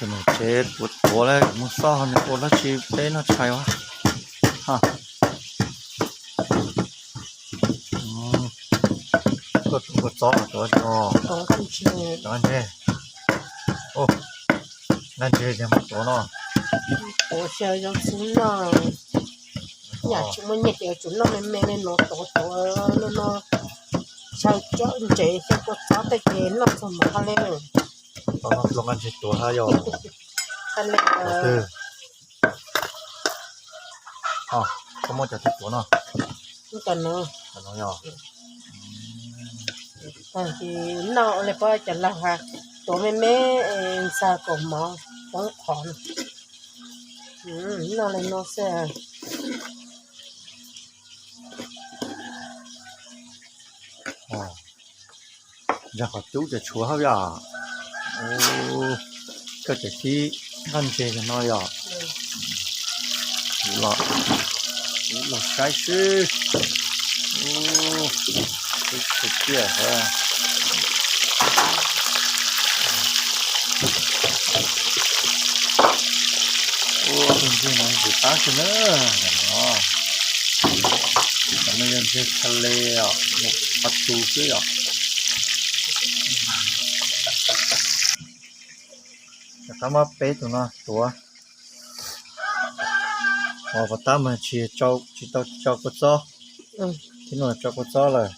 Tsev tuav tuav lawm, mus xauj nws ua dab tsi peb noj tshais ua. Koj tuav kua txob tuav cov nqaij ntseg, nqaij ntseg yog mus tuav no. Tuav xyaw zoo xwb no. Yam tsis muaj nyiaj ces tsum noj me me li no, tuav tuav no no. Xyaw cov ntses xyaw kua txob tej ces noj txog mov hab li. Tau noj dua nqaij ntseg tuav hab yog. Hab li. Koj muab cov twg tuav no? Muab cov no. Cov no yog. Tag kis noj ua li pab cov laug has, tuav me me ntxag kaum mov poob qhov no. Noj li no xwb. Ntsa qhov cub ces tshuav hab yom. Koj ces kib nqaij ntseg no yom. Los saib seb. Ub, tiag. Ua tus ntses no ntxim qab xwb na. Cov no yog ntses tha le os, qhov tu xwb yom. Rov qab muab peb tus no tuav. Os, puas tab mas tsis, tsis tau tso kua txob. Tib no tso kua txob lawm.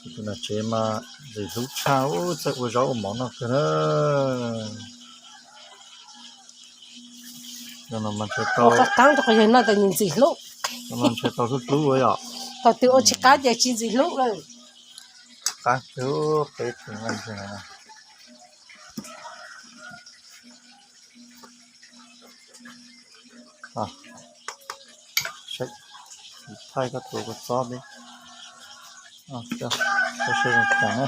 Tus nam tsev mas ntxim hlub tshaj, txawj ua zaub ua mov noj kawg na. Qab qab rau qhov yog noj tas nws ntxim hlub. Ntshe tau hlub hlub yom. Thaum twg ua tsis qab ces tsis ntxim hlub lawm. Qab twg peb tus nqaij ntseg no. Thaij koj tus kua txob peb. Koj saib zoo kawg na.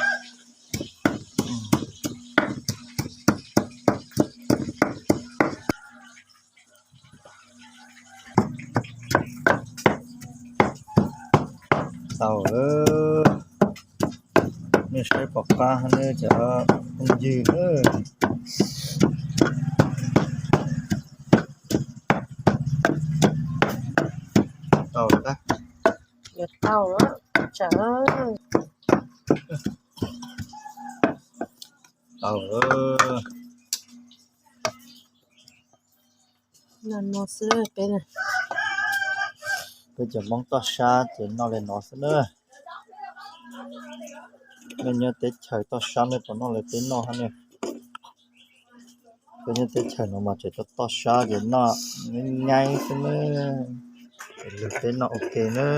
Tau lawm. Nej saib pom qab nej cov phooj ywg na. Tau lawm. Tau lawm. Tau lawm. Peb cov Hmoob toj sab ces noj li no xwb na. Nej nyob teb chaws toj sab nej puas noj li peb noj hab ne? Peb nyob teb chaws no mas tseem toj toj sab ces noj nyaib nyaib xwb na. Lwm peb noj ua ke na.